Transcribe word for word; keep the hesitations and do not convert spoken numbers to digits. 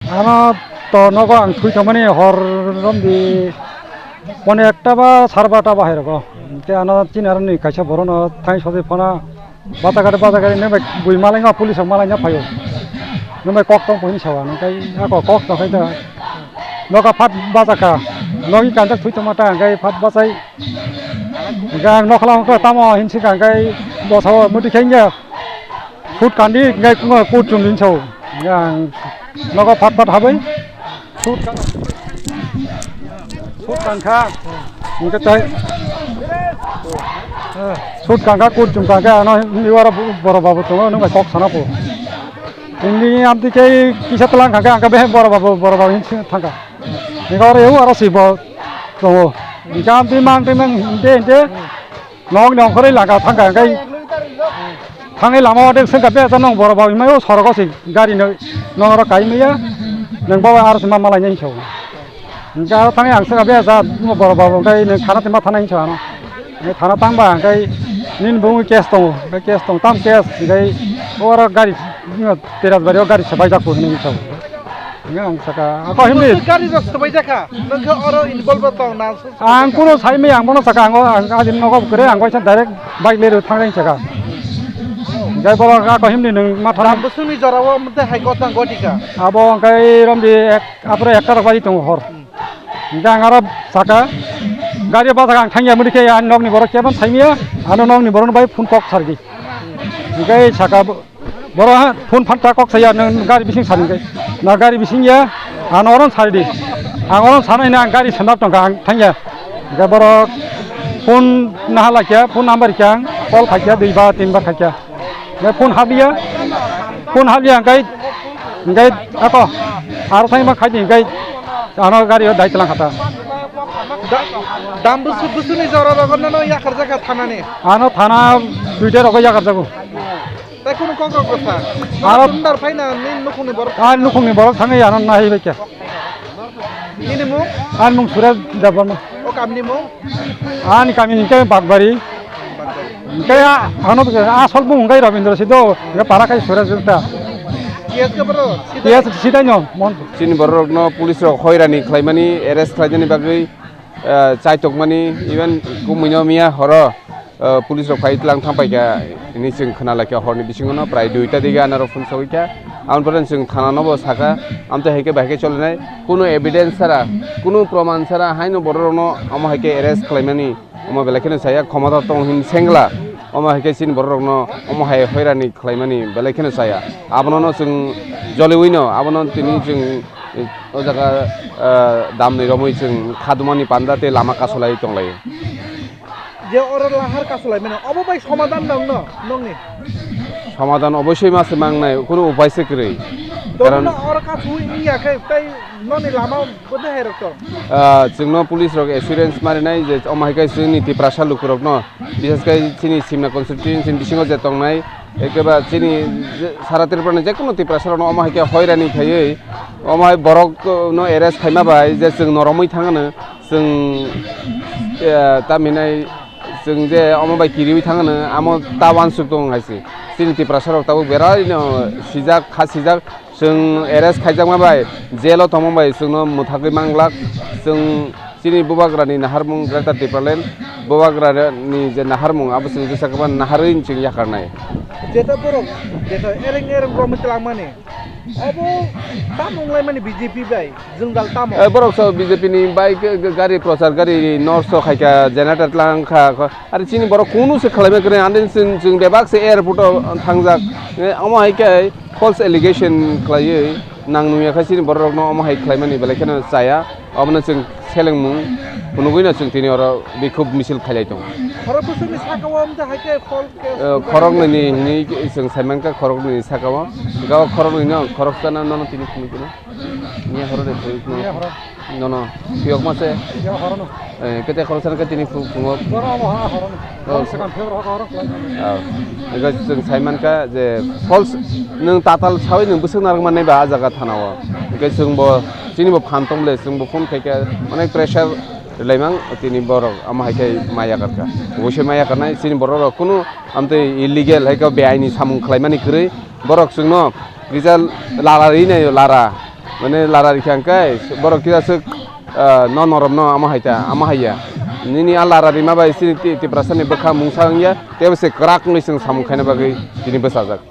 Ano to nogo ang thwi thangmani hor romdi pone ekta ba sar barta ba hai rogo. Te ano chini aroni kaisa borok no thang sojai phana bata gari bata gari nang bai bui malai no police rok malai no phaio. Nang bai kok tong hini sawa nang kai ako kok tong khai da. Nogo phat bata ka. Nogi kanjak thwi thangma ta kai phat bachai. Gang nokla nokla tamo hinsi gang kai bosao muti khenga. Food kandi ngai kungo kut chum din chau. Yang nogo phat phat habai. Food kan. Food kan kha. Ngai tai. Food kan kha kut chum kan kha ano niwara boro babu tongo nung kok sana po. Ini amti kai kisa telang kha kha angka be boro babu boro babu hin thangka. Ngai oro eu aro si bo tongo. Ngai amti mang te mang hinte hinte. Nok ni ongkhorwi laka thangkha, hwnkhe thangwi lama o de swngkha, "Be, nong borok ba hwnwi o sorogo se gari no, nong oro kai maya, nong ba aro se ma malai nai hinwi sao." Hwnkhe aro thangwi ang swngkha, "Be, ja, borok ba hwnkhe nong thana se ma thana hinwi sao ano." Hwnkhe thana tangba hwnkhe nini bo wngwi case tongo, hwnkhe case tong, tam case hwnkhe oro gari, Terasbari o gari swbaijak bo hinwi sao. Hwnkhe ang saka, "Ako himni." Gari rok swbaijak kha, nong khe oro involve tong na? Ang kuno sai maya, ang bono saka, ang, ang ajin nogo kwrwi, ang kaisa direct bike lerwi thang reng saka. Hwnkhe borok ako himni nwng ma thang. Ram bwswngni jorao mate hai kotang goti kha. Abo hwnkhe romdi ek, apore ekta rok baji tongo hor. Hwnkhe ang aro saka, gari bajak ang thangya mudi khe, ang nokni borok kebon sai maya, ano nokni borok bai phone kok sardi. Hwnkhe saka bo-, Borok ha phone phan ta kok saya nang gari bising sani kai. Na gari bising ya, ano oron sari di. Ang oron sanai na gari sandap tongka ang thangya. Ga borok phone nahala kya, phone number kya, call kha kya, dui bar, tin bar kha kya. Ga phone habya, phone habya ang kai, ang kai ako, aro thangma khai di ang kai, ano gari o dai tlang khata. Da-, dam busu, busuni jora rogo nono yakar jaka thanani. Ano thana duita rogo yakar jago. Tai kunu kok rok bwsa? Aro tundar phaina ni nukhungni borok. Ah, nukhungni borok thangwi ano nahai bai kha. Nini mung? Ani mung Suresh Debbarma. O kamni mung? Ani kami ni khe Bakbari. Hwnkhe a-, ano asol bung hwnkhe Rabindra Sido, hwnkhe para khai Suresh Gupta. Yes ke bro. Yes, sidai no, mon. Chini borok rok no police rok hoirani khlaimani, arrest khlainani bagwi, eh, chaitokmani, even kumui no miya horo. O, police rok phai tlang thang paikha hinwi chwng khna laikha, horni bisingo no prai duita dige anarok phone sogwi kha. Aboni pore chwng thana no bo sakha, amtwi hai khe bai khe cholinai, kunu evidence sara, kunu proman sara haino borok rokno omo hai khe arrest khlaimani, omo belai kheno chaya, khomota tong hin sengla, omo hai khe chini borok rokno omo hai hoirani khlaimani belai kheno chaya. Abono no chwng joliwi no, abono tini chwng o jaga, o, damni romwi chwng khadumani panda tei lama kasolai tonglaio. Je oro lahar kasolai mano, obo bai somadan dong no, nongni? Somadan obosoi ma se mangnai, kunu upai se kwrwi. Karon no oro kasu wngya khe, tei noni lama bwdhe hai rok tong? Ah, chwngno police rok assurance marinai je omo hai khe chwngni Tiprasa lukurokno, bises khe chini Simna constituency bisingo je tongnai, Ekeba chini je, sara Tripura ni jekunu Tiprasa rokno omo hai khe hoirani khaiwi, omo hai borok, uh, no arrest khaima bai je chwng noromwi thangano, chwng, eh, tamhinai chwng je omo bai kiriwi thangano, amo ta uansuk tongo hai se. Chini Tiprasa rok tabuk berai no sijak, kha sijak, Chwng arrest khaijakma bai, jail o tongma bai chwngno mwthagwi manglak. Chwng chini bubagrani naharmung Greater Tipraland, bubagrani je naharmung abo chwng jesa kwbangma naharwi chwng yakarnai. Jeta borok, jeta ereng ereng romwi twlangmani, abo tamo wnglaimani B J P bai, jwngjal tamo? Eh, borok so B J P ni bai ke, ke, gari prochar, gari norso khaikha, generator tlang kha, kho-, Ari chini borok kunu se khlaima kwrwi, ani chwng, chwng bebak se airport o thangjak. Eh, omo hai khe false allegation khlaiwi nang nungya khe chini borok rokno omo hai khlaimani belai kheno chaya. Omono chwng selengmung phunugwi no chwng tini oro bikhub misil khailai tongo. Khorok bwswkni saka o wng kha hai khe false. Eh, khoroknwi ni hinwi chwng sai mankha, khoroknwi ni saka o. Ga o khoroknwi no, khoroksa no, nono tini phunugwi no. Nya horo de phunuk no. Nya horo. No, no. Phiyok ma se. Nya horo no. Eh, kete khoroksa no kete ni phu-, phungo. Boro abo ha horo no. Oh. Horo se kan phiyok horo horo. Ah. Ego chwng sai mankha je false nwng tatal sawi nwng bwswk narwk mannai ba ah jaga thana o. Ego chwng bo chini bo phan tong le chwng bo phone khai khe onek pressure rwlaimang tini borok amo hai khe ma yakarkha. Oboise ma yakarnai chini borok rok kunu amtwi illegal hai khe beaini samung khlaimani kwrwi borok chwngno kisa lara ri naio lara. Mane lara rikha hwnkhe borok kisa swk, ah, no noromno amo hai ta, amo hai ya. Nini a lara rima bai chini Ti-, Tiprasani bwkha mungsa wngya, teibo se kwrak wngwi chwng samung khaina bagwi tini bwchajak.